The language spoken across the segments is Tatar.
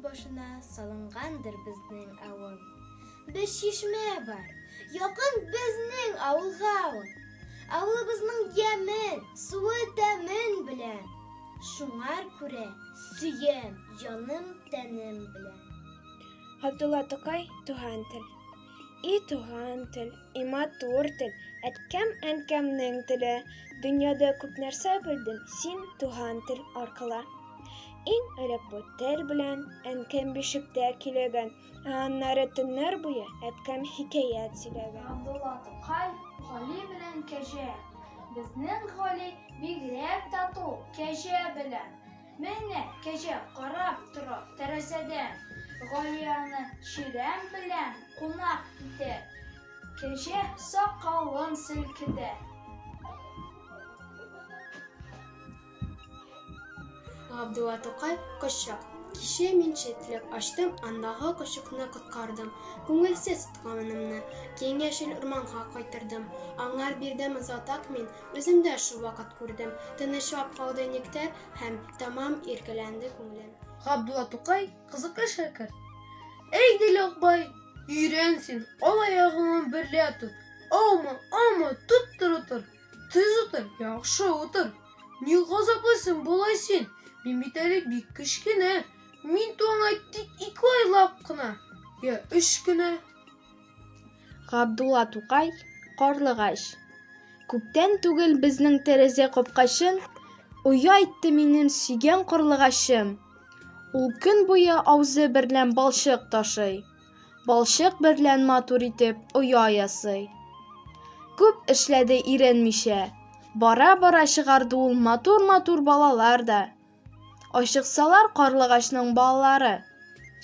башына салынгандыр безнең авыл. Бер чишмә бар, якын безнең авылга ул. Авылыбызның ямен, суы тәмен беләм. Шуңар күрә сөям җаным тәнем белән. Габдулла Тукай Туган тел. И туган тел, и матур тел, әткәм, әнкәмнең теле. Дөньяда күп нәрсә белдем син туган тел аркылы. Иң элек бу тел белән әнкәм бишектә көйләгән, ә аннары төннәр буе әткәм хикәят сөйләгән. Габдулла Тукай, Гали белән Кәҗә. Безнең Гали бигрәк тату Кәҗә белән. Менә Кәҗә карап тора тәрәзәдән. Гали аны чирәм белән кунак итә. Кәҗә сакалын селкетә. Габдулла Тукай Кошчык. Кичә мин читлек ачтым, андагы кошчыкны коткардым. Күңелсез тотканымны киң яшел урманга кайтырдым. Аңар бирдем озатак мин, үзем дә шул вакыт күрдем. Тынычлап калды никтер һәм тәмам иркәләнде күңелем. Габдулла Тукай Кызыклы шәкерт. Әй, Делякбай, өйрән син, ал аягыңны берлә тот. Аума, аума, туп-туры тор. Төз утыр, яхшы утыр. Ни газаплыйсың болай син? Мин бит әле бик кечкенә. Мин туңа тик ике айлап кына, я өч кенә. Габдулла Тукай, Карлыгач. Күптән түгел безнең тәрәзә капкачын Оя итте минем сөйгән карлыгачым. Ул көн буе аузы берлән балчык ташый. Балчык берлән матур итеп оя ясый. Күп эшләде иренмичә. Бара-бара чыгарды ул матур-матур балалар да. Ачыксалар карлыгачның балалары.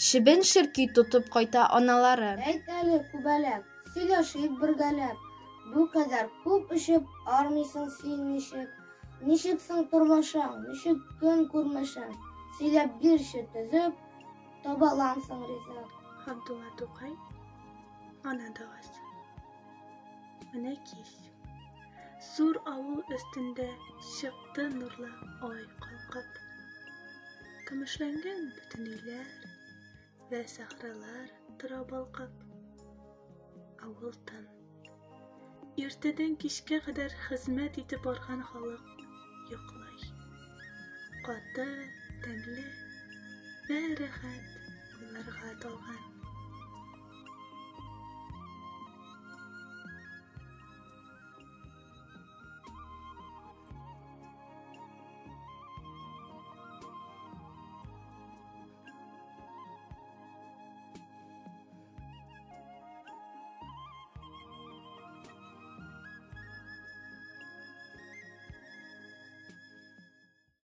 Чебен-черки тотып кайта аналары. Әйт әле, күбәләк, сөйләшик бергәләп. Бу кадәр күп эчеп, армыйсың син ничек? Ничек соң тормышың, ничек көн күрмешең? Сөйләп бирче төзеп, Табаламсың ризык. Габдулла Тукай Ана догасы. Менә кич. Зур авыл өстендә чыкты нурлы ай калкып. Көмешләнгән бөтен өйләр вә сахралар тора балкып. Авыл тын. Иртәдән кичкә кадәр хезмәт итеп барган халык йоклый. Каты, тәмле вә рәхәт.